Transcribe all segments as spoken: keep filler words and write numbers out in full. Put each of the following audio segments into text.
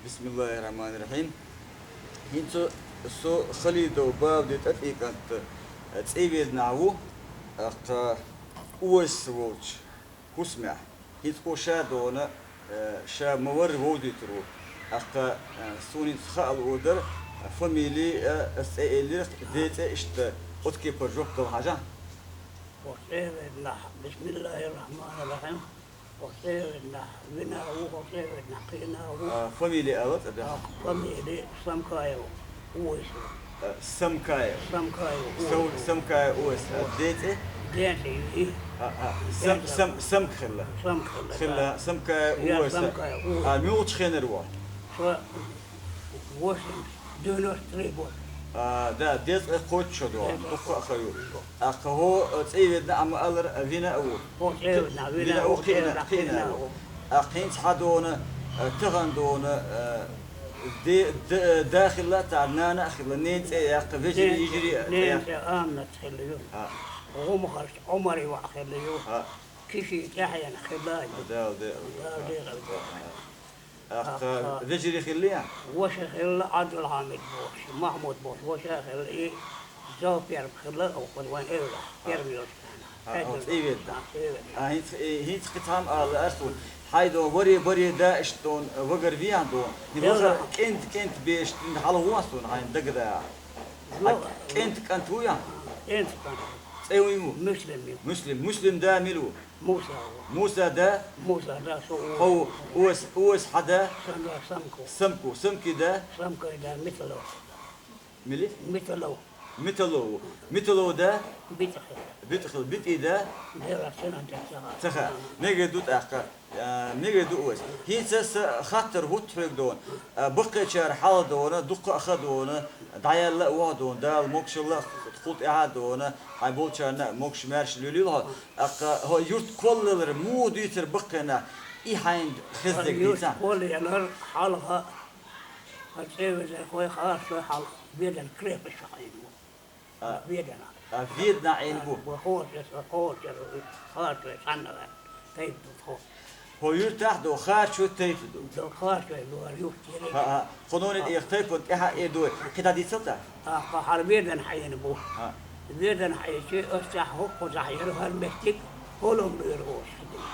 Бисмиллахир-рахманир-рахим. ХӀинца со Халидов Бавди ТӀатӀи кӀант, цӀи веднахь ву, тӀаккха Увайс волчу хӀусамехь. ХӀинца кхо ша дона, э, ша ма варра вовзуьйтур ву. ТӀаккха, э, суна хӀинца хаала одар, фамили, э, ас цӀе эллира, ден цӀе иштта, оцу кепара жоп дала хьажахь. Хьо цӀе веднахь, бисмиллахир-рахманир-рахим. Хьо цӀе веднахь вина а ву, хьо цӀе веднахь кхина а ву. А, фамили ала цӀа бехк? А, фамили Самкаев Увайс ву. А, Самкаев. Самкаев Увайс Сам-, ву. Самкаев Увайс. А, ден цӀе? Ден цӀе ю и. А, а, Сам-, Ден цӀе. Сам-, Самка хилла. Самка хилла, Хилла, да. Самкаев Я Увайс. Самкаев Увайс. А, муьлхачу хенара ву? Со восемь, девяносто три год. А, да, деза кхоччуш ду, Деза дуккха а ха ю. ТӀаккха хӀо, а, цӀе ведна а ма аллара, а, вина а ву. ХӀо цӀе ведна, вина Вина а а ву, ву, кхиъна, цӀе кхиъна а ву. ву. ТӀаккха хӀинца хьан дона, а, тахан дона, а, де-, д-, да хилла, тӀаккха нана а хилла, нен цӀе яккха, вежарий, Нен, йижарий а нен цӀе. цӀе Аминат хилла ю. А. ГӀумхарш Ӏумари ваӀ хилла ю. А. Киши тӀаьхьенах хилла ю. А, Дала де-, Дала декъал боху. ТӀаккха вежарий хилла? Ваша хилла Ӏабдулхьамид бохуш, Махьмуд бохуш, ваша хилла и Зовперма хилла, оха вайн эвлахь, А. Перма йолчу хенахь. А, Хьаьдур оцу цӀе ведна. А, цӀе ведна. А, хӀинца, э, хӀинца кхин цхьа а ала ас ву. Хьайн дон, варе, баре, да, иштта дон, вагар веан дон. Хьин Дала. ваха кӀент, кӀент беш, хьала вон суна, хьайн дагада. Хьан кӀент кӀант ву ян? КӀент кӀант. ЦӀе вуй ву? Муслим ю. Муслим. Муслим да мила ву? Муса ву. Муса да? Муса да, со ву. Хьо ву. Увайс, Увайс хьан да? Сан да Самку. Самку. Самки да? Самкай да Миталов. Мили? Миталов. Миталов ву. Миталов да? БитӀа хила. БитӀа хила. БитӀи да? Дела сина да ца ха. Ца ха. Мегар ду тӀаккха. А, мегар ду Увайс. ХӀинца сан хаттар хӀутту хьоьга дона. А, баккхийчара хьала дона, дуккха а ха дона, дӀаяьлла а ваха дона, Дала могушалла а, тхул тӀаьхьа а дона, хьайн болчарна а могуш-маьрша лелийла хьо. ТӀаккха хьо юрт кхоллалар муха дуьйцура баккхий нах, и хьайна хезнарг Юрт дийцахь? кхоллалар хьалха, хьан цӀе везархой харцо хьалха, Ведан крепость хьайна ву. А, Ведана. А, Ведана Ӏийна бу? Бу хьоша, хьоша, харцо цхьанна ваьлла. Тайп ду тхо. ХӀо юьртахь ду, харцо тайп ду? Ду харцо ду, ар юхтире. ХӀа, хӀа. Кхунонин А. Эха тайпан тӀаьхьа э ду. КхидӀа дийцал тӀа? А, кхо хьар Ведана хьийна бу. ХӀа. Ведана хьийчи, ас тӀаьхьа хӀокхузахь яра хӀара меттиг, хӀолам буьйр оша хьийна.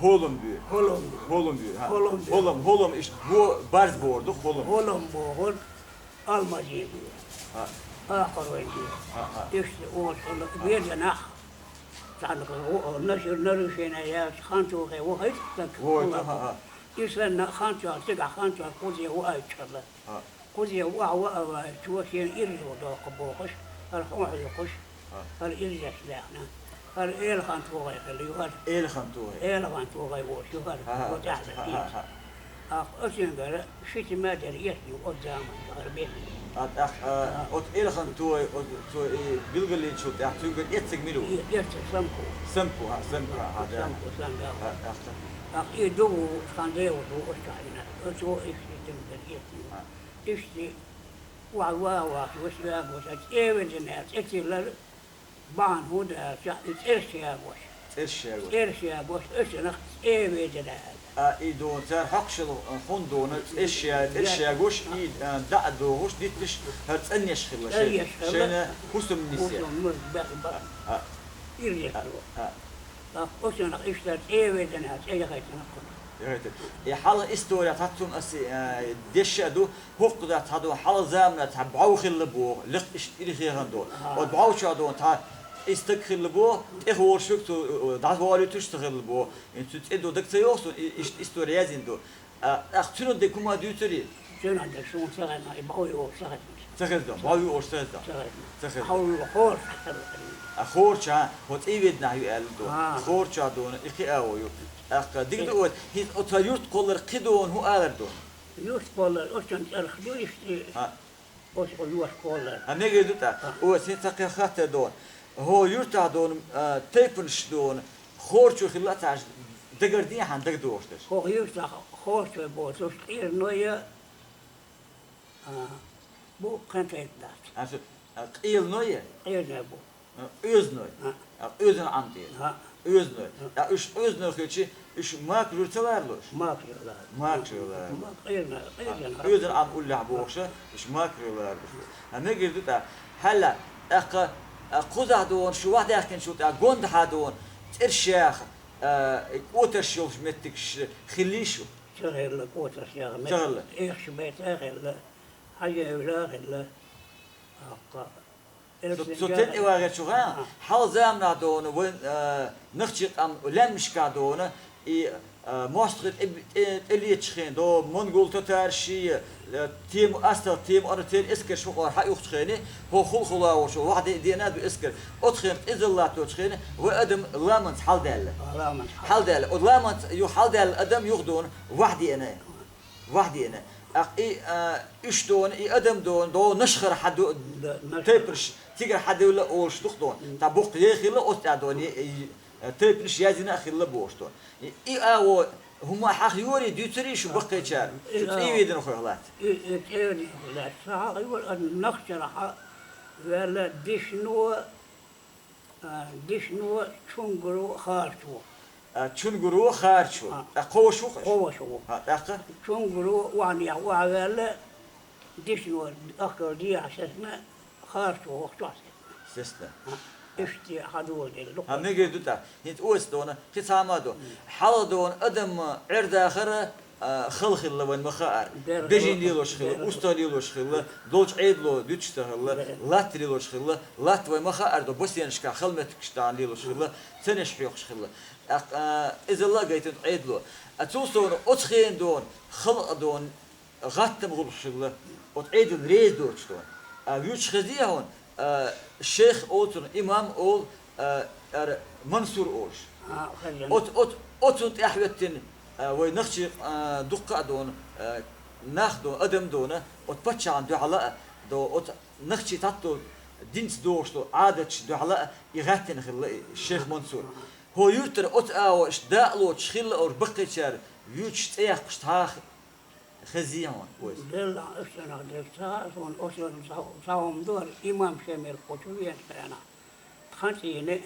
ХӀолам буьйр? ХӀолам буьйр. ХӀолам буьйр, хӀа. ХӀолам буьйр. ХӀолам, хӀолам, иштта бо-, барз бохург ду, хӀолам. ХӀолам бохург, Алмазин буьйр. ХӀа. Ахарвайн буьйр. ХӀа, хӀа. Иштта оцу Веданахь цхьаьна гӀо-, нашир нарушение яьлча, хантухе вахийта стаг. Вахийта, хӀа, хӀа. И санна, хантухе, цигахь хантухе кхузе ваийташ хилла. ХӀа. Кхузе ваха ваа ваийташ, шена ирзо доккху бохуш, хӀара хьо хьоькхуш, ХӀа. хӀара ирзеш даьхна. ХӀара Элхан тогӀай хилла ю хӀара. Элхан тогӀай. Элхан тогӀай волуш ю хӀара. ХӀа, хӀа, Вон тӀаьхьа хӀа, хӀа, хӀа. Ахь оцуьнгара ши цима дара эцна оцу заманчохь хӀара бен. А, тӀаккха, а, А. оцу Элхан той, оцу цо и билгаллинчул тӀаьхьа цуьнгара эцциг мила ву? И эцциг Самку. Самку, хӀа, Самку, хӀа, хӀа, да. Самку, Самку. ХӀа, тӀаккха. Ахь и ду ву, хан де ву, ду оцу чохь йина. Оцо и ши цима дара эцна. ХӀа. Иштта, охьа ван вахча, ваьш ваьгош, цӀе везина аьлла, цӀе тиллар, бахьана хӀун ду аьлча, и цӀераш ягош. ЦӀераш ягош. ЦӀераш ягош, оцунах цӀе везина аьлла. А, и дона цара хьокхушал хӀун дона, цӀераш я-, цӀераш ягош, и, а, дӀа а догӀуш, дитташ, хӀара цӀанъеш хилла шайн, ЦӀанъеш хилла. шайна хӀусамнис. ХӀусамнис баьхна бац. А, а. Ирзеш А, ду. а. ТӀаккха оцунах иштта цӀе везина аьлла, цӀе яхийтина кхунах. Яхийтина. И хьалха история хӀаццун аса, а, дешша а ду, ХӀокху дац цхьа ду, хьалха заманахь цхьа бӀов хилла боху, лекха иштта ирхехана ду. Ага. Оцу бӀов чохь ду цхьа и стаг хилла боху, тӀехволуш верг цу, э, дӀаволуьйтуш ца хилла боху. И цу цӀе ду дага ца йогӀу суна, и, иштта истори яздина ду. А, тӀаккха цуьнан дерг хӀума дуьйцура иза? Цуьнан дерг суна ца хезна, и бӀов йогӀуш ца хезна. Ца хезна, бӀов йогӀуш ца хезна. Ца хезна. Ца хезна. Хьо хӀора ца хезна. А хӀорача, хӀо цӀий веднахь ю аьлла ду. А. ХӀорача дуна, и кхин а ву ю. ТӀаккха дика ду оцу, хӀинца оцу юрт кхоллар кхин дуна хӀун алар ду? Юрт кхоллар, оцун цӀарах ду иштта. ХӀа. Оцу хьо юрт кхоллар. ХӀа, мегар ду тӀаккха. ХӀа. Оцу хӀинца цхьа кхин хаттар ду. ХӀо юртахь дуна, а, тайпанаш дуна, хӀорачо хилла а ца Ӏаш, дагардехьа дагадогӀуш дерш. ХӀо юртахь хӀорачой боцуш, къирной а, а, бу кхин тайпа дац. А, шу, а, къелной а? Къирной бу. Оьзаной. А. А, оьзан Ӏам тӀера. А. Оьзаной. А. А, уьш оьзаной хилчи, Уьш Макрюр ца ларалуш? Макрюр лар. Макрюр лар. Ма-, къезна, къезна. Оьзан Ӏам уллехь бохуша, уьш Макрюр лар. Хьан мегар ду тӀаккха? Хьалла, тӀаккха, а, кхузахь догӀун, шу вахьдаьхкинчул тӀаьхьа гондахьа догӀун, цӀерш яха, а, кӀотарш йолуш меттигаш хиллий шу? Ца хилла кӀотарш яха меттиг. Ца хилла. Эхаш бай ца хилла. Хьажа хьуьжа хилла. Аккха. Со, со тӀе вагӀерчу гӀа, хьал заманахь догӀуна, вайн, а, нахчи къам лаьмнашкахь догӀуна, и, а, мостагӀий тӀе, тӀе, тӀелетачу хен до, монгол татарший, а, тема, астагӀа тема, ара церан эскарш хӀокхуьнара хьаухучу хене, хӀо хул-хула волчу вахьде деана ду эскар. Оцу хен къизалла латточу хене, вай адам ламанца хьалдаьлла. Ламанца хьал. Хьалдаьлла. Оцу ламанца ю хьалдаьлла адам юха догӀуна вахьдеана. Вахьдеана. ТӀаккха и, а, уьш догӀуна, и адам догӀуна, догӀу нашхара хьаду-, да, нашхара. Тайпанаш цигара хьадевлла олуш ду-кх догӀуна. М. Та буккха яй хилла оцу тӀехь догӀуна, и, и, а, тайпанаш яздина а хилла бохуш догӀуна. И, и агӀо хӀума хьаха йорий, дуьйцурий шу баккхийчара? И шу агӀо. ЦӀийведанхойх лаьцна. И, и цӀийведанхойх лаьцна. Сан хьаха йора, а, нахчара хьа ваьлла дишно, А, дишно, чунгуро, харчо. А, чунгуро, харчо. А. ТӀаккха кхо ваша ву-кх уьш? Кхо ваша ву. А, тӀаккха? Чунгуро охьанехьа охьаваьлла, дишно ахкал дехьа сецна, харчо хӀокху чохь сецна. Сецна. А, иштта хьадоладелла ду. Хьан мегар ду тӀаккха? ХӀинца оцу догӀуна, кхин цхьа хӀума ду. М. Хьалха догӀуна адам Ӏер дахар, а, хала хилла вайн ма хаара. Бер-, бежана лелош хилла, бер-, устагӀа лелош хилла, долчу Ӏедало дуьтуш ца хилла, бер-, латта лелош хилла, латта вайн ма хаара до, басенашкахь хала меттигаш тӀехь лелош хилла, цанаш хьоькхуш хилла. ТӀаккха, а, изалла а гайтина Ӏедало. А, цул совнаха оцу хенахь догӀуна, хала а догӀуна, гӀаттам гӀуллакх хилла, оцу Ӏедална реза доцуш догӀуна. А, вуьйцуш хезий хьуна, а, шайх олу цунах, имам олу, а, ара Мансур олуш. А, хезна. Оцу, оцу, оцунна тӀаьхьахӀоьттина, а, вай нахчий, а, дуккха а догӀуна, а, нах догӀуна, адам догӀуна, оцу паччахьна дуьхьал а догӀу, оцу нахчий цхьацца динца догӀуш долу Ӏадаташ дуьхьал а и гӀаьттина хилла и шайх Мансур. ХӀокху юьртара оцу агӀор иштта дакъа лоцуш хилла олуш баккхийчара вуьйцуш цӀе яккхуш цхьа а хезий хьуна вайца? Деллахь, аса нах дерг ца хаьа суна, оцу цхьа, цхьа хӀума ду, имам Шемал кху чу веанчу хенахь. Тхан цӀийне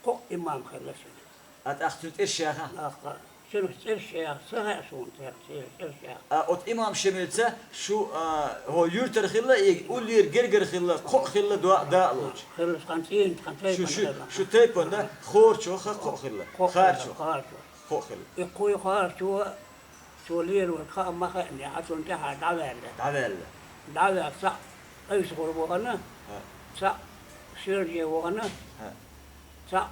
кхоъ имам хилла цуьнан. А тӀаккха цуьнан цӀерш яха? ТӀаккха цуьнан цӀерш яха ца хаьа суна, церан цӀерш яха. А оцу имам Шемалца шу, а, хӀокху юьртара хилла, и уллера гергара хилла, кхоъ хилла до-, дакъа лоцуш? Хилла, тхан цӀийне, тхан тайпана хилла. Шу, шу, шу тайпана, хӀа, хорчо, хӀа, кхоъ хилла? Кхоъ хилла, харчо. Харчо. Кхоъ хилла. И кхо харчо, цо лелорг хаа ма хаьа, хьан цунна тӀаьхьа дӀаваьлла. ДӀаваьлла. ДӀаваьлла, цхьаъ КъайсагӀур вахана, хӀа, цхьаъ Сержа вахана, хӀа, цхьаъ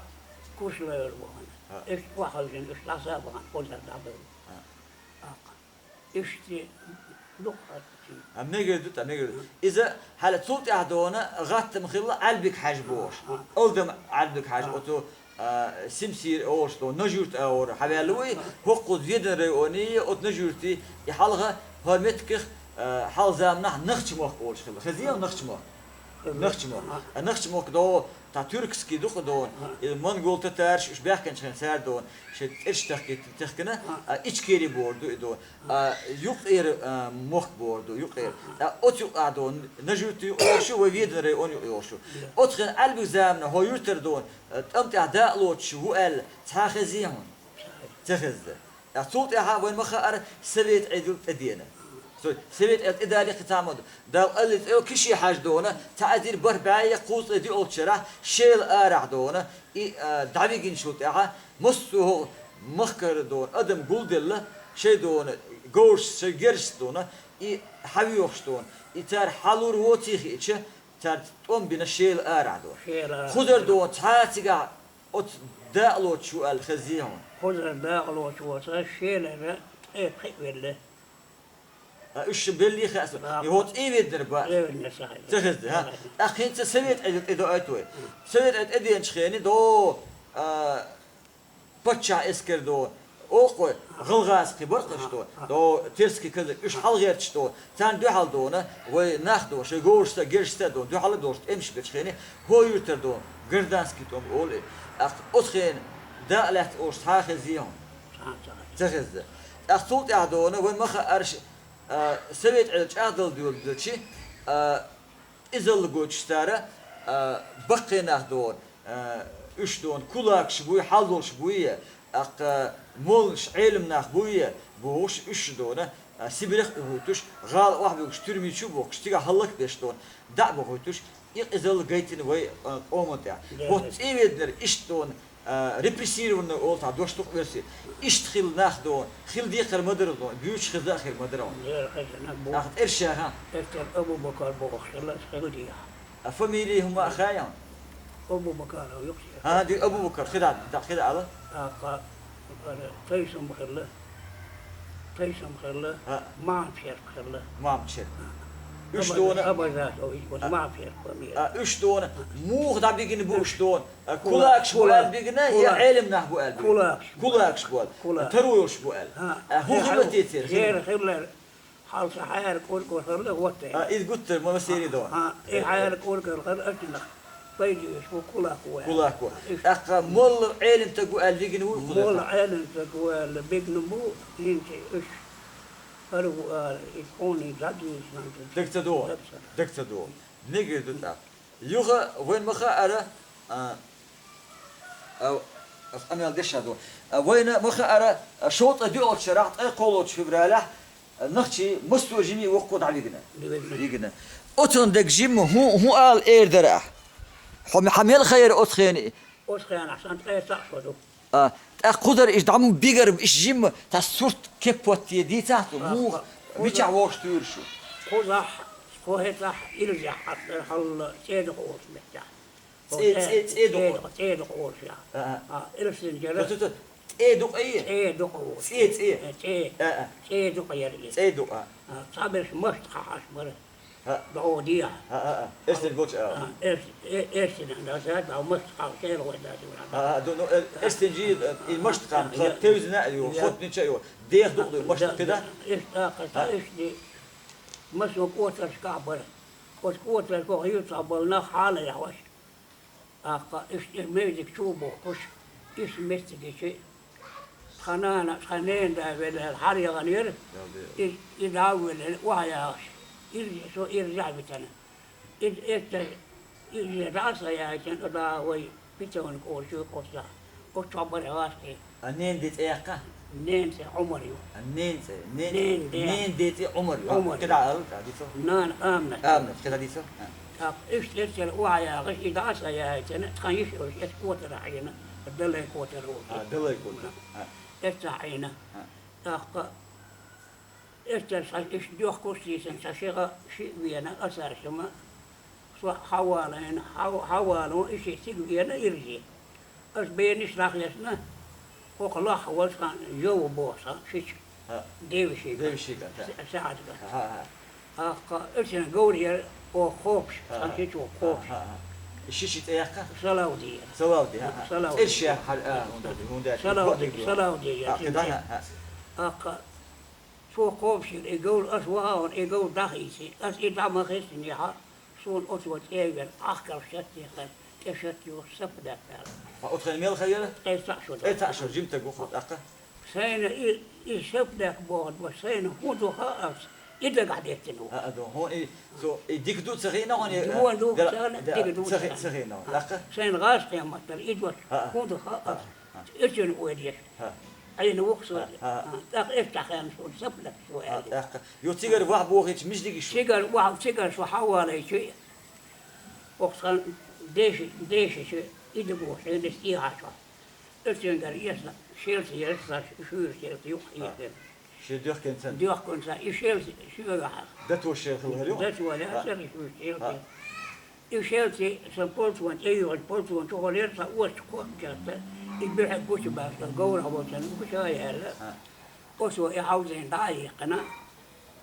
Куршлайр вахана. ХӀа. Иштта охьахевшина, уьш дӀаса а бахана, кхузара дӀабевлла. ХӀа. Аккха. Иштта дукха хӀара. А, мегар ду тӀаккха, мегар ду. Иза хьала цул тӀаьхьа догӀуна гӀаттам хилла Ӏаьлбик-Хьаьжа бохуш. ХӀа. Алдам Ӏаьлбик-Хьаьжа, хӀа, оцу а, Симсир олуш долу Нажуьрт агӀор хьаваьлла ву и, хӀокхуза Веданан районе, оцу Нажуьрте, и хьалха хӀара меттигах, а, хьалха заманахь Нахча-мохк олуш хилла. Хезий хьуна Нахча-мохк? Хезна. Нахча-мохк. А, Нахча-мохк до, та тюркский ду-кх догӀуна, и монгол татарш уьш баьхкинчу хенахь цара догӀуна, шайн цӀерш тахкий-, тахкина, а, Ичкери бохург ду и догӀуна. А, юккъера, а, мохк бохург ду, юккъера. А, оцу юкъахь догӀуна, Нажуьрт юкъ йолуш ю, вай Веданан район юкъ йолуш ю. Оцу хенахь Ӏаьлбик заманахь хӀокху юьртара догӀуна, а, тӀам тӀехь дакъа лоцуш ву аьлла, цхьа хезий хьуна? Ца хезна. Ткъа цул тӀаьхьа вайн ма хаара, совет Ӏедал тӀедеана. Со-, совет Ӏедал тӀедале кхин цхьа хӀума ду. Дала аллица, киши хьажа догӀуна, цхьа эзар бархӀ бӀе я кхузткъе диъалгӀачу шарахь, Шелан арахь догӀуна, и, а, дӀавигинчул тӀаьхьа, массо а хӀокху махкара догӀуна адам гулделла, шайн догӀуна говрашца, шайн герзашца догӀуна, и хьавоьхуш догӀуна, и цара хьалур воций хиъча, цара тӀом бина Шелан арахь догӀуна. Шелан арахь. Кхузара догӀуна, цхьа а цигахь оцу дакъа лоцуш ву аьлла хезий хьуна? Кхузара дакъа лоцуш воцуш, Шелара ткъе пхиъ велла. А, уьш шун беллий хаьа суна. Да. И хӀокху цӀийведанара бац. ЦӀийведанара ца хезна. Ца хезна, хӀа? ТӀаккха хӀинца совет Ӏедал тӀедоуьйту вай. Совет Ӏедал тӀедеанчу хенахь до, а, паччахь эскар до, оккхой, гӀалгӀазкхий бара-кх уьш до, до, терский казак, уьш хьалагӀерташ до, царна дуьхьал догӀуна, вай нах до, шайн говрашца, герзашца до, дуьхьал а долуш тӀемаш бечу хенахь, хӀокху юьртара до, гражданский тӀом олу и. ТӀаккха оцу хенахь дакъа лаьцна олуш цхьа а хезий хьуна? Ца хезна. ТӀаккха цул тӀаьхьа догӀуна, вайн ма хаара, а, совет Ӏедал чӀагӀдала доьлча, а, изалла гойтуш цара, а, баккхий нах догӀуна, а, уьш догӀуна, кулакаш буй, хьал долуш буй, ТӀаккха моллаш Ӏелам нах буй, бохуш, уьш дона, а, Сибрех а бохуьйтуш, гӀала охьабуьгуш, туьрми чу а бохуш, цигахь хӀаллакбеш дона, дӀа а бохуьйтуш, и къизалла гайтина вай, а, къоман тӀехь. ХӀотту цӀе веднера иштта дона, а, репрессированный олу цхьа дош ду-кх оьрсийн. Иштта хилла нах дона, хила декхар ма дара дона, буьйцуш хезна а хир ма дара хьуна. Нах тӀершаха. Эстер Абу-Бакар бохуш хилла, хила дехьа. А фамилия хӀума а хаьий хьуна? Абу-Бакаров юкъа. ХӀан, ди Абу-Бакар, хи дӀа, хи дӀа ала? ТӀаккха, ара, Тайсам хилла. Тайсам хилла. ХӀаъ. Махьмад-Шерп хилла. Махьмад-Шерп. Уьш дона. Абазатов, иза бу Махьмад-Шерп фамилия. А, уьш дона. Муха дӀабигина бу уьш дона? А, кулакаш бу аьлла бигина, я Ӏелам нах бу аьлла бигина? Кулакаш. Кулакаш бу аьлла. Кулакаш. Таро йолуш бу аьлла. ХӀун хилла те церан? Церан хилар. Хьалса хьаьрак ургар хилла, вот и. А, иза гуттар, ма серий до. А, и хьаьрак ургар хилла, ацинах пайда еш ву кулак ву аьлла. Кулак ву. ТӀаккха молла Ӏелам стаг ву аьлла вигина ву кхуза? Молла Ӏелам стаг ву аьлла бигина бу, хӀинца уьш хӀара ву ара, и кхоний дӀадуьйцу нах. Дага ца догӀу? Дага ца догӀу. Дага ца догӀу. Мегар ду тӀаккха. Юха вайна ма хаьара, а, а, ас къамел деш а ду. А, вайна ма хаьара, а, шовзткъе доьалгӀачу шарахь, ткъе кхоалгӀачу февралехь, а, нохчий массо а жимма воккхо дӀавигна. Вигна. Вигна. Оцунна дага жимма хӀун, хӀун ала эр дара ахь? Хьо м-, хьан мел хайра оцу хенахь? Оцу хенахь сан ткъе цхьаъ шо ду. А, тӀаккха кхузара иштта дӀа ма бигара, иштта жимма, тхан сурт кеппотте дийцахь цо, муха, мичахь вогӀуш туьйра шу? Кхузахь, кху хӀетахь, ирзехь хьастара хьалла, ЦӀедукъа олуш меттехь. ЦӀе, ЦӀе, ЦӀедукъа. ЦӀедукъа, ЦӀедукъа олуш, я. А, а. А, Элстан жара. Цо, цо, цо, ТӀедукъа и? ЦӀедукъа олуш. ЦӀе, ЦӀе. Э, ЦӀе. А, а. ЦӀедукъа яра и. ЦӀедукъа, а. А, цхьаберш Маштакъа хьаш бара. ХӀаъ. ДӀо дехьа. ХӀаъ, хӀаъ, хӀаъ. Эрсин болчу, а. А, эрс-, э, эрсина, да, да, да, Маштакъа, кхел гӀой, да, да, да. ХӀаъ, хӀаъ, ду, ну, э, эрсин жи, э, и Маштакъа, а, я, тевзина а ю, я. Хотнича а ю. Дех дукъ ду, Маштакъа, да, да? Иштта, кхета, хӀаъ. Иштта, массо а кӀотаршкахь бара. Оцу кӀотаршкахь юьртахь болу нах хьалаехь ваша. ТӀаккха иштта и мезиг чу а бухкуш, иштта меттигичи, тхан нана, тхан ненан да велла, хьара яханера, и, и да а велла, охьа яхаш, ирзе, со ирзехь витана. Иза эццара, иза дӀа а ца яйтина, ода вай Питонан кӀора чу кхуссахь, оццохь бара гӀазкхи. А ненан де цӀе яккха? Ненан цӀе Ӏумар ю. А ненан цӀе? Ненан, ненан де. Ненан де цӀе Ӏумар ю. Ӏумар ю. КхидӀа ала, кхидӀа дийцо? Нана Аминат. Аминат, кхидӀа дийцо? А. ТӀаккха иштта эццара охьа яхаш, и дӀа а ца яйтина, тхан йиш йолуш, эцу котарахь Ӏийна, Далай котар ву. А, Далай котар. А. Эццахь Ӏийна. А. ТӀаккха эццара сан иштта доьхкуш сийсана, сан ши гӀа шиъ вена, аса шима, со хьавалийна, хьав-, хьавалон, и ши цига вена ирзе. Ас бениш нах ясна, хӀокху лаххьа валчхьан йов боху сан шича. ХӀаъ. Девшига. Девшига, да. Са-, саьӀатга. ХӀаъ, хӀаъ. ТӀаккха оьцун говр яра оха кхобуш, сан шичо кхобуш. ХӀаъ, хӀаъ. И шича цӀе яккха? Салавди яра. Салавди, хӀаъ, хӀаъ. Салавди. ЦӀерш яхьа, а, хӀунда, хӀунда. Салавди, Салавди яра. ХӀаъ, кхидӀа, хӀаъ. ТӀаккха цо кхобуш яра и говр, ас вахана и говр дӀахийци. Ас и дӀа ма хецнехьа, суна оцо цӀе а вер, Ӏахкар шатте хар, тӀе шатте йолуш сапа даьккхара. Ткъа оцу хенахь мел хир яра? Ткъе цхьаъ шо ду. Ткъе цхьаъ шо, жимтаг ву хьо тӀаккха? Сайна и, и сапа даьккха бохург бу, сайна хӀун ду хаьа ас, и дагахь деттина ву. А, а, ду. ХӀун и, цо, и дика ду ца хиъна хьуна, и, Дуьйна ду, да, царна да, дика ду ца хи-, царна. Ца хиъна хьуна. ТӀаккха? Сайна гӀазкхийн маттара и дош, а, а, хӀун ду хаьа ас? А. Эцун ойла еш. ХӀаъ. Ӏийна ву-кх со. ХӀаъ, хӀаъ, хӀаъ. ТӀаккха эццахь хенахь суна сапа даьккха со аьлла. ТӀаккха. Ю, цигара ваха бохийча, мича дигиш шу? Цигара ваха, цигара со хьавалийча, оха сан деши-, дешича, и дагахь хьийна стийхьа чохь. Эцуьнгара эцна шелца яра сан шуьйра шелца юккъе. ХӀаъ. Шен доьхкинца? Доьхкинца. И шелца шуьйра хьа. Датошехь хилла хир ю? Датошехь, хӀаъ, цара шуьйра шелца. ХӀаъ. И шелци сан полцон тӀеюьйхина, полцон чухула яра сан оццу кхоъ кхетта, и буьхьиг гучу баьхкина, говрахь волчун гуча а яьлла. ХӀаъ. Оцо и хьовзийна дӀа а йиккхина,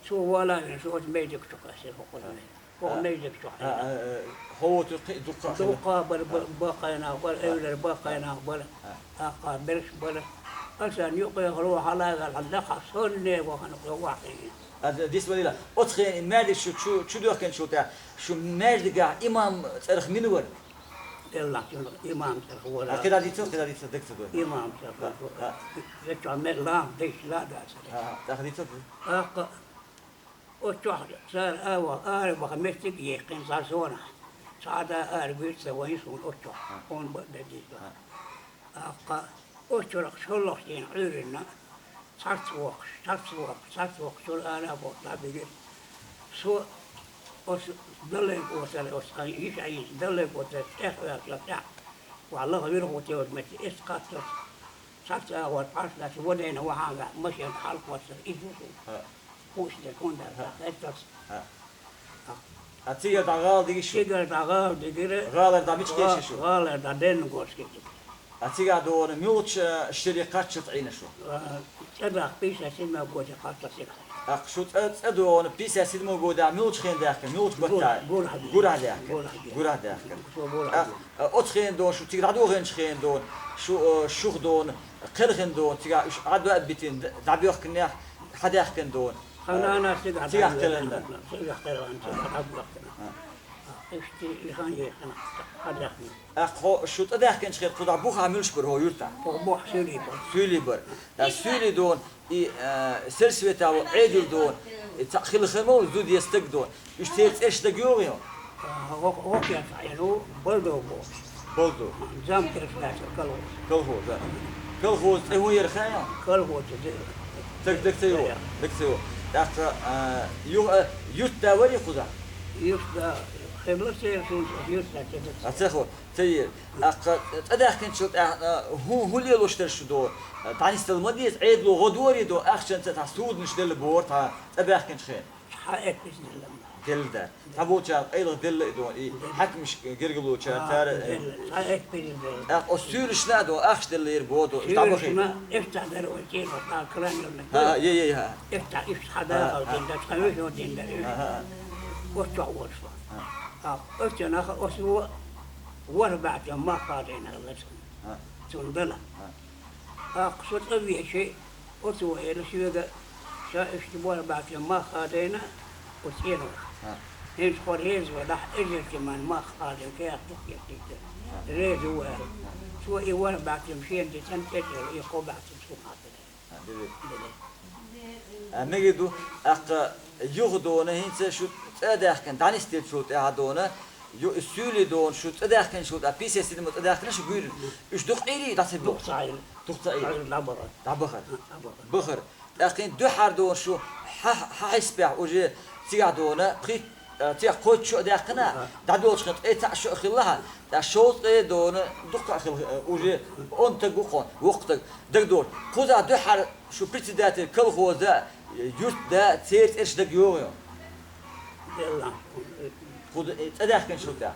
цо вала а вина, со оцу мейдиг чу кхаьссина хӀокхуза. ХӀаъ. ХӀокху мейдиг чу хьийна. ХӀаъ, хӀо воцург кхин а дуккха а хилла. Дуккха а бара, баккхий нах бара, эвлара баккхий нах бара, тӀаккха берш бара. Аса юкъе хало хьала а ваьлла, хьан даха сонне вахана кхо вахийна. Аса дисвалийла. Оцу хенахь и маьждиг шу чу, чу доьхкинчул тӀаьхьа, шу маьждигехь имам цӀарах мила вара? Эллахь цунах имам цӀарах вара. А, кхидӀа дийцо, кхидӀа дийцо, дага ца дойла. Имам цӀарах вара. ХӀаъ, хӀаъ. Вешан мел лам дайш ла дацара. ХӀаъ, хӀаъ. ТӀаккха дийцо? ТӀаккха оццохь цара а ваха, ара баха меттиг а яьккхина цхьа сонахь. Цхьа а да ара вуьйцу ца вайн суна оццохь. ХӀаъ. Хьуна бан а дан дийцо. ХӀаъ. ТӀаккха Оццул шоллагӀча дийнахь Ӏуьйранна цхьацца воккхуш, цхьацца воккхуш, цхьацца воккхуш, шура ара а бохуш, дӀабигира. Со оцу даллайга оцара, оцу хьайн йиша Ӏийса даллайга оцара, тӀехваьлча тӀехь, ваха лаха вирхӀу тевжа метте эццахаттар. Цхьацца агӀор пхьарс дац, вадайна вахьан ваьхьа, машен хьалкхоссар, иза ву шуна. ХӀаъ. Хууш дерг хӀунда аьлча, хӀаъ, хӀаъ. А цигара дӀа гӀала дигира шу? Цигара дӀа гӀала дигира. ГӀалара дӀа мича кхийчира шу? ГӀалара дӀа Дальнегорске. А цигахь дона муьлхача шере кхаччалц Ӏийна шу? А, цӀа дахка пятьдесят седьмой годе кхаччалц Ӏийна. ТӀаккха шу цӀа, цӀа дона пятьдесят седьмой годехь муьлхача хенахь даьхкина, муьлхача баттахь? Гурахь даьхкина. Гурахь даьхкина. Гурахь даьхкина. Гурахь даьхкина. Шу гурахь даьхкина. ТӀаккха, а, оцу хенахь дона шу, цига дӀадохийначу хенахь дона шу, а, шух дона, кхелхина дона, цигахь уьш Ӏадоаббитина, дӀабоьхкинехь, хьадоьхкина дона. Хьан нана цигахь кхелхина. Цигахь кхелхина, цигахь дӀабоьхкина. А. Иштта и хан ехана, хьадоьхкина. ТӀаккха хьо шу цӀа даьхкинчу хенахь кхузахь бухахь муьлш бара хьо юьртахь? Кху бухахь суьйлий бара. Суьйлий бара. ТӀаккха суьйлий дона, и, а, сельсовета ву Ӏедал дона, и цхьаъ хила хир ма ву, зуда я стаг дона. Уьш церан цӀераш дага йогӀу? А, вок-, вокьян цхьаъ ян ву, Балдо бохуш. Балдо. Зам керш лаьцна колхоз. Колхоз, да. Колхоз цӀе хӀун яра хаьий? Колхоз цӀе. Стаг дага ца йогӀу? Дага ца йогӀу. ТӀаккха, а, ю-, а, юьртда варий кхузахь? Юьртда хилла церан, суна юьртда ца дага. А ца хо, ца йира. ТӀаккха цӀа даьхкинчул тӀаьхьа, а, хӀун, хӀун лелош дара шу дона? ДӀанисдала ма деза, Ӏедало гӀо дорий дона, ахчанца цхьа суданаш делла бохура тхьа цӀа баьхкинчу хенахь? Цхьа эппис делла ма. Делла да. Цхьаболчара къайлаха делла и дона, и хьаькамаш гергарлочара, а, цара, э, делла. Цхьа эппис делла. ТӀаккха оцу суьйлашна а дона, ахча деллера боху дона, уьш дӀабахийта. Суьйлашна, эццахь дара вай цӀеношна, кранерна. ХӀа, е, е, хӀа. Эццахь уьш хьадахар дина дара, цхьа вешо дина дара уьш. ХӀа, хӀа. Оццахь волуш вара. ХӀа. ТӀаккха оцу наха оцу ворхӀ баьхкин мах хадийна хилла цунна. ХӀа. Цунна дала. ХӀа. ТӀаккха со цӀа вехча, оцо элира соьга, ша иштта ворхӀ баьхкин мах хадийна оцу цӀеноша. ХӀа. ХӀинца хьо реза велахь, эзар тиман мах хадийна кехат дукха кечдийта. ХӀа. Реза ву аьлла. Цо и ворхӀ баьхкин шена дитина, тӀе а тӀелла, и кхо баьхкин цунна хьадира. А, мегар ду, тӀаккха юха дона, хӀинца шу цӀа даьхкина, дӀанисделлачул тӀаьхьа дона, ю-, суьйлий дона, шу цӀа даьхкинчул тӀаьхьа, пятьдесят седьмой цӀа даьхкина шу гуйрана. Уьш дукха Ӏийрий дӀасабелла? Дукха ца Ӏийра. Дукха ца Ӏийра. ДӀабахара. ДӀабахара. ДӀабахара. Бахара. ТӀаккха хӀинца дуьххьара дона шу хьа-, хьа хьесапехь уже цигахь дона, пхи-, а, цигахь кхойтта шо а даьхкина, дӀадолчу хенахь ткъе цхьаъ шо а хилла хьан, тӀаккха шовзткъе дона дуккха а хилла, э, уже онда стаг ву кхо, воккха стаг, дагадогӀуш. Кхузахь дуьххьара шу председатель колхоза, юьртда, церан цӀераш дага йогӀу хьуна? Делла. Кхуза, э, цӀа даьхкинчул тӀаьхьа.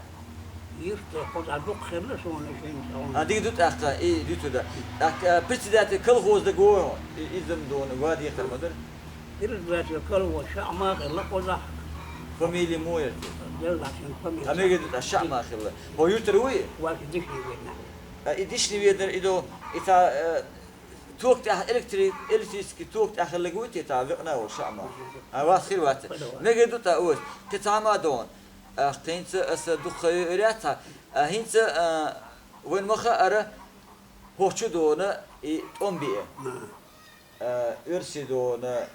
Юьртда кхузахь дукха хилла суна шина тӀе. А, дика ду тӀаккха, и дуьтур ду. ТӀаккха, э, председатель колхоза дага вогӀу хьуна? И, иза-м дона, ван декхар ма дара. Председатель колхоза шаӀ ма хилла кхузахь. Фамилия муха яра? Делла шун фамилия. А мегар ду тӀаккха, шаӀ ма хилла. Хьо юьртара вуй? Ваьш дишни ведна. А, и дишни веднара и до, и цхьа, э, ток тӀехь электри-, электрический ток тӀехь хилларг вуй те, цхьа векъна а волу шаӀ ма. А, вас хир вац. Мегар ду тӀаккха оза. Кхин цхьа ма дона. А, кхинца аса дукха йойур яц хьан. А, хӀинца, а, вайна ма хаъара, хӀокху чу дона и тӀом биъна. Э, оьрсийн дона,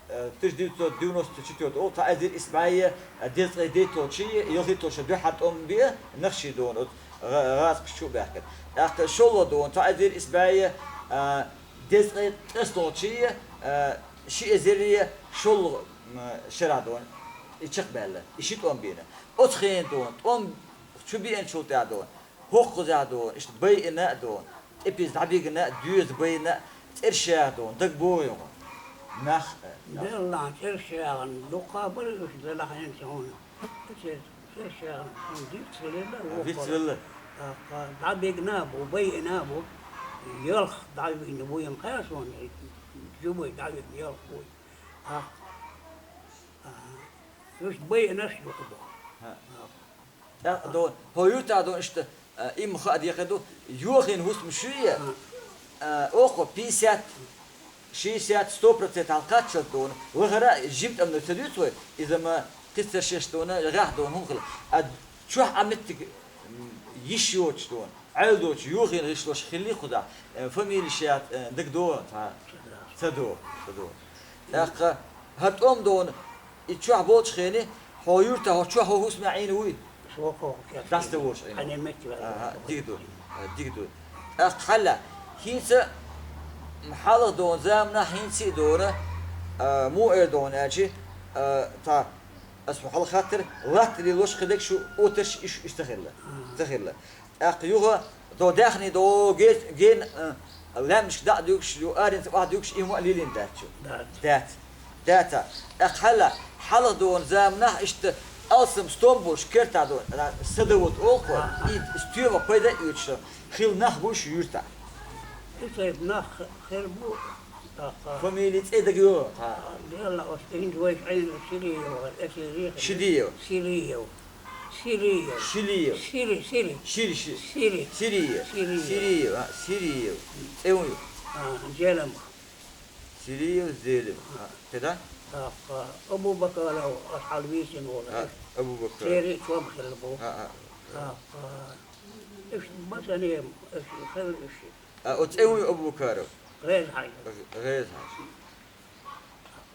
э, тысяча девятьсот девяносто четвёртого, цхьа эзар исс бӀе, э, дезткъе дейтталгӀачий, ялхитталгӀачий дуьххьара тӀом биъна, нохчийн дона, оцу гӀа-, гӀазкхаша чу а баьхкина. ТӀаккха шолгӀа дона, цхьа эзар исс бӀе, э, дезткъе ткъеснолгӀачий, э, ши эзар шолгӀа, м, шарахь дона, и чекхбаьлла, и ши тӀом биъна. Оцу хенахь дона, тӀом чу биъначул тӀаьхьа дона, хӀокхузахь дона, иштта байина а дона, тӀепиз дӀабигна а, доьза байна а, цӀераш яха дона, дага богӀий хьуна? Нах, э, нах. Деллахь, цӀераш яхана, дуккха а бара уьш, делахь хӀинца хьуна. Цераш яхана, хьуна дицвелла, а, воккхара. Вицвелла. ТӀаккха дӀабигна а бу, байина а бу, ялх дӀавигна ву, ям кхаьа суна, жубай дӀавигна ялх вуй. ТӀаккха, а, уьш байинарш ю-кх боху. ХӀаъ. ТӀаккха дона, хьо юьртахь дона иштта, а, имма хаа декхар ду, йохийна хӀусамаш ю, а, оха пятьдесят, шестьдесят, сто процент хьалкхаччалц дона, вахара а жима тӀамнар ца дуьйцу вай, иза ма кхин цара шаьш дона, гӀехь дона хӀума хила. А чохь Ӏа меттиг, м, йиш йоцуш дона, Ӏаьла доцуш, йохийна гӀишлош хилли кхузахь, э, фамилеш яц, э, дага догӀу цхьа? Ца догӀу, ца догӀу. ТӀаккха хӀара тӀом дона, и чохь болчу хенахь, хьо юьртахь, хьо чохь хӀусаме Ӏийна вуй? Со кхо кхетта. Даста волуш Ӏийна. Хьан метте ваьлла. Ага, дика ду, дика ду. ТӀаккха хьалла, ХӀинца хьалха дона заманахь хӀинца а дона, а, муха эр дона аьлча, а, тха, ас хьо хьалха хаттар, латта лелош кхидерг шу отарш иш, иш ца хилла. Ца хилла. ТӀаккха юха до даьхни до ге-, ген, а, лаьмнашка дӀа а дуьгуш, ю аренца охьа дуьгуш, и хӀума а лелийна дац шу. Дац. Дац. Дац. ТӀаккха хьала, хьалха дона заманахь иштта алсам стом болуш кертахь дона, а, садовод олу кхо, и стоьма пайда а оьцуш, хилла нах бу шу юьртахь. И сайга нах хир бу, тӀаккха. Фамилия цӀе дага йо, хьа. Делла оцу тӀе хӀинца вайша Ӏийна Сириев вара, эсир Шидиев. Сириев. Сириев. Шилиев. Сири, Сири. Шири, ши-, Сири. Сириев. Сириев. Сириев, а, Сириев. ЦӀе ву ю? А, Зелимха. Сириев Зелимха. А, кхидӀа? ТӀаккха Абу-Бакаров, ас хьалвийцина волу. А, Абу-Бакаров. Церан чом хилла бу. А, а. ТӀаккха, иштта Басанем, иштта хилла иштта. А, оцу цӀе ву ю Абу-Бакаров? ГӀеза-Хьаьжа. ГӀеза-Хьаьжа.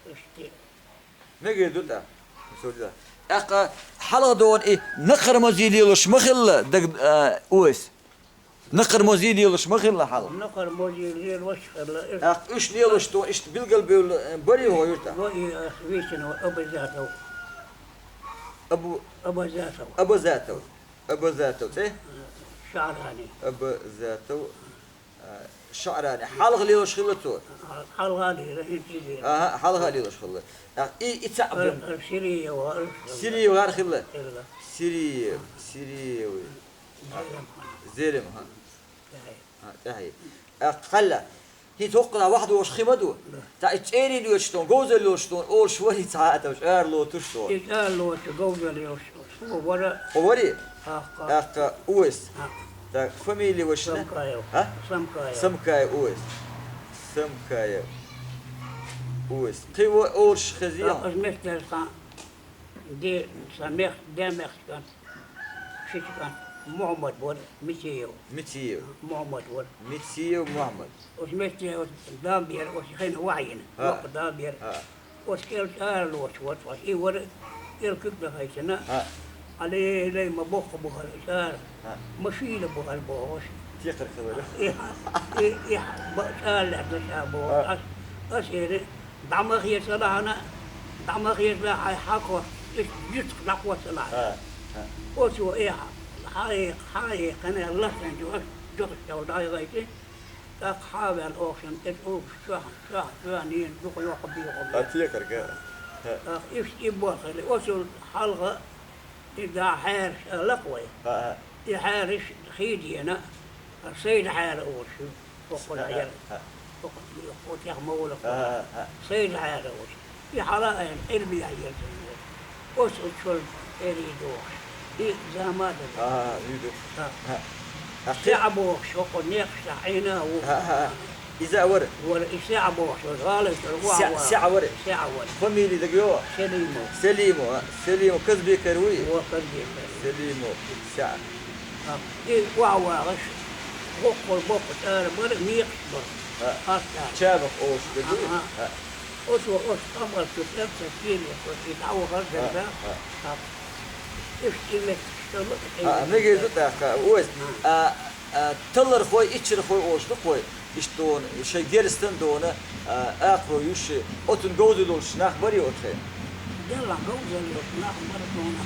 Иштта. Мегар ду тӀаккха. ТӀаккха хьалха дона и накхара мозий лелош ма хилла, даг, а, ойса. Накхара мозий лелош ма хилла хьалха. Накхара мозий лелош хилла. ТӀаккха уьш лелош дона, иштта билгалбевлла, э, барий хьо юьртахь? Вай, э, вийцина вай Абазатов. Абу- Абазатов. Абазатов. Абазатов, цӀе? ШаӀрани. Абазатов. А, ШаӀрани. Хьалха лелош хилла цо? Хьалха лела, хӀинца лела. Аха, хьалха лелош хилла. А, и, и цхьаъ бен. Сириев, Сириев гӀар хилла? Хилла. Сириев, Сириев. Зелимха. Зелимха. ТӀаьхье. А, тӀаьхье. А, хьалха. ХӀинца хӀокхунах вахдош хи ма ду. Да. Та и цӀерийн оьцуш дона, говзалла йолуш дона, олуш вари цхьа а товш, ара лоцуш дона. И ара лоцу говзалла йолуш. Хьо вара? Хьо вари? ТӀаккха. ТӀаккха Увайс. ТӀаккха фамилия ваша? Самкаев. А? Самкаев. Самкаев Увайс. Самкаев Увайс. Кхин ву олуш хезий? ТӀаккха аса мехкдаьлча хан, де, сан мех-, де мехкан, шичкан, Мухьаммад вара, Митиев. Митиев. Мухьаммад вара. Митиев Мухьаммад. Оцу мехкан оцу дам бера, оцу хенахь вахьийна. Воккха дам бера. Оцу кӀел чӀара лоцуш вара цхьа. И вара кӀел куьг дахайчина. Алей-лей, ма боккха бу хӀара чӀара. Ма шийла бу хӀара бохуш. Текхар хилар. И, и, и, ба-, чӀара лаьцна ша бохуш. Ас, ас эри, дӀа ма хеца лахьана, дӀа ма хеца лахьа, хьай хьакхо, иш, жуьцах дӀакхоца лахьа. Оцо эхьа, хьа, хьа, хьа, кхана лахьанчу ас, жуьцах чӀал дӀайгӀайти. ТӀаккха хьа а ваьлла охшан тӀе чӀугуш чохь, чохь, чохь нена дукха йоккха бехам. А текхарга? ТӀаккха иштта и боху хили, оцул хьалха и да хьаьраш а лакха вай. И хьаьраш хийдена, Сайда хьаьра олуш ю. Хокхула яра. Хокху тӀех ма волу. Сайда хьаьра олуш. И хьала айна, Ӏилмияхь еза. Оцу чуьра эрий дохуш. И замада. Ага, ага, вийду. Ага. Ага. СаьӀ бохуш, хӀокху некъаш тӀехь Ӏийна а ву. Ага, ага. Иза а вара? Вара, и СаьӀ бохуш, вара, гӀалатара ву а вара. СаьӀ вара? СаьӀ вара. Фамилия дага йо? Селимов. Селимов, а? Селимов Казбекара вуй? Во, Казбекара. Селимов, СаьӀ. А, и ву а вагӀаш, боккхал боккха чӀара бара, мекхаш бара. А. ХьастагӀа. Чабах олуш дерг вуй? А, а. А. Оцо оцу къамел чу кӀел ца кийна, оцо и дӀавахар дерг. А, а. А. Иштта и меттигаш талла. А, мегар ду тӀаккха, Увайс. А, а, таллархой, иччархой олуш ду-кх вай, иштта дона, шайн герстан дона, а, акхаро юьсши, оцун говзалла йолуш нах барий оцу хенахь? Делла говзалла йолуш нах бара дона.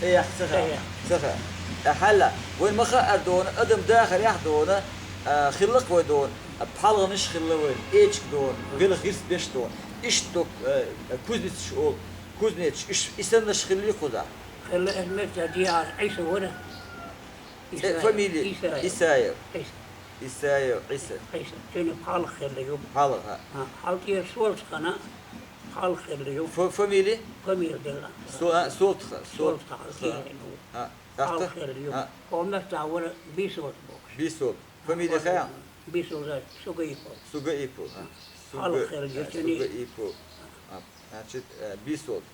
ЦӀе яхь ца хаьа? ЦӀе яхь. Ца хаьа. Э, хьалла, вайн ма хаьара дона, адам дахарехь дона, а, хилла-кх вай дона, а, пхьалгӀанаш хилла вайн, эчиг дона, белхан гӀирс беш дона. Иштта, э, кузнецаш олу, кузнецаш, иш, и саннаш хиллий кхузахь? Хилла, эс меттехь дехьара Ӏиса вара. Э, фамилия? Исаев. Исаев. Ӏиса. Исаев Ӏиса. Ӏиса. Цуьнан пхьалгӀа хилла ю. ПхьалгӀа. А, хьал тӀера Солтхана пхьалгӀа хилла ю. Фа-, фамилия? Фамилия делла. Со-, а, Солтха, Солт-, Солтха, Со-, Исаев. А, пхьалгӀа хилла ю. А. Хьо меттехь вара Бисолт бохуш. Бисолт. Фамилия хаьа? Бисолт, Сугаипов. Сугаипов, а. ПхьалгӀа хилла ю цуьнан. Сугаипов. А, значит, э, Бисолт.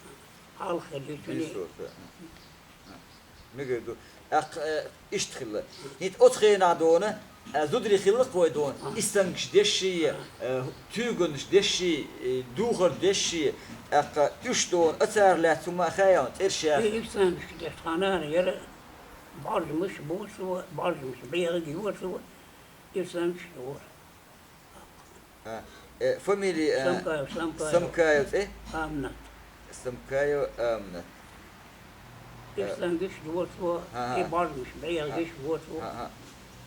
ПхьалгӀа хилла ю цуьнан. Бисолт, а. Мегар ду. ТӀаккха, э, иштта хилла. ХӀинца оцу хенахь дона, э, зударий хилла-кх вай дона, ага, истангаш дешший, э, туьйганаш дешший, э, духар дешший, тӀаккха уьш дона, а цара лаьцна хӀума а хаьа хьуна, цӀерш яха? И истангаш деш тхьанара яра, бӀаржамаш бу цо, бӀаржамаш бӀегӀиг ю цо. Ислам чу вара. А, э, фамилия, э, Самкаев, Самкаев. Самкаев, э? Амнат. Самкаев Амнат. Ислам гиш дуоцо, Ага. и бармиш, беял гиш дуоцо. Ага.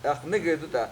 Ах, нигер дута.